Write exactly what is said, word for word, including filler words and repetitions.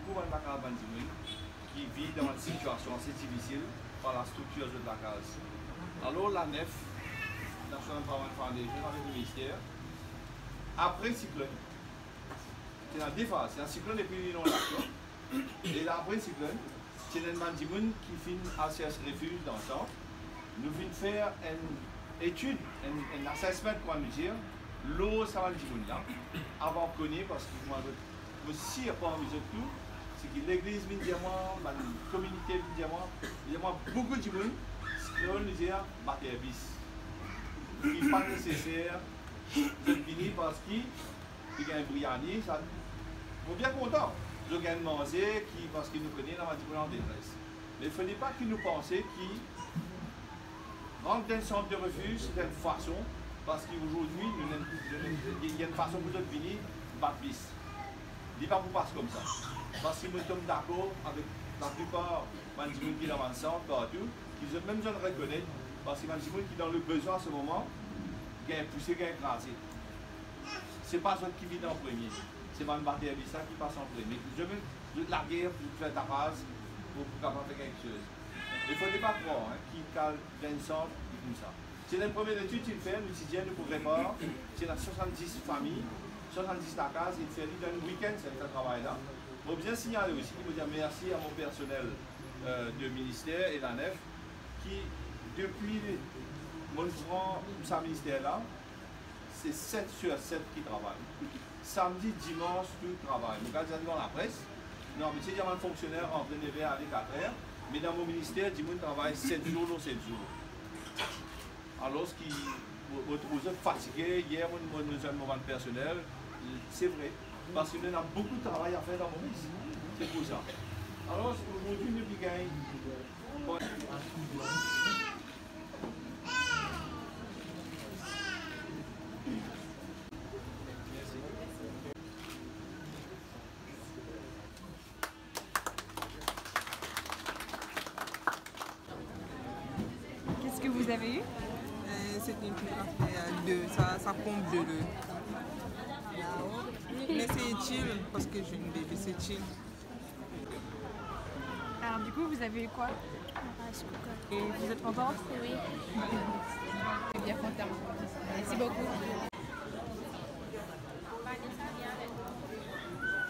Pou bann lakaz bann dimoun ki viv dan enn sitiasion ase difisil par lastriktir zot lakaz. Alor, Lanef, National Empowerment Foundation avek leminister, apre siklonn, ti ena de faz, ti ena siklonn epi linondasyon. E la, apre siklonn, ti ena enn bann dimoun ki finn al sers refiz dan sa. Nou finn fer enn etid, enn, enn assessment, kouma nou dir, lor sa bann dimoun la, avan kone, parski kouma zot, mo sir parmi zot tou, seki legliz vinn dir mwa, bann kominite vinn dir mwa, vinn dir mwa, boukou dimoun, kreol nou dir, bater bis. Li pa neseser zot vini parski li gagn briani, sa, mo bien kontan. Zot gagn manze, ki, parski nou kone ena bann dimoun an dedres. Me fode pa ki nou panse ki rant dan enn sant de refiz, se enn fason, parski azordi, nou, nou, nou, li ena enn fason pou zot vini bat bis. Li pa pou pas koumsa. Parski mo tom dakor avek laplipar bann dimoun ki dan bann sant partou, ki zot mem zot rekonet, parski bann dimoun ki dan lebezwin an se moman, gagn pouse, gagn kraze. Se pa zot ki vinn an premie, se bann bater bis la ki pas an premie. Zot mem, zot lager pou fer tapaz, pou, pou kapav fer kiksoz. E fode pa krwar, en, ki kal dan enn sant, ki koumsa. Ti ena enn premie letid ti fer, nou ti dir nou pou repar, ti ena swasanndis fami, swasanndis lakaz, e fer li dan enn wikenn, sa, sa travay la. Mo bizin signale osi, mo dir mersi a mo personel, euh, de minister e Lanef, ki depi mo pran sa minister la, se set sir set ki travay. Samdi, dimans, tou travay. Mo gard sa dan lapres, nou abitie dir bann fonksioner rantre nev er, ale kat er, me dan mo minister, dimoun travay set zour lor set zour. Alor ki, mo, mo trouv zot fatige, yer mo, mo, mo zwenn mo bann personel, se vre, parski nou ena boukou travay a fer dan mo minister. Se pou sa. Alor, azordi, nou pe gagn Qu'est-ce que vous avez eu ? Euh, c'est une petite affaire de, ça, ça pompe de l'eau. Mais c'est utile, parce que j'ai une bébé, c'est utile. Alors du coup, vous avez eu quoi ? Un rice cooker. Et vous êtes contente ? Oui. Je suis bien contente. Merci beaucoup.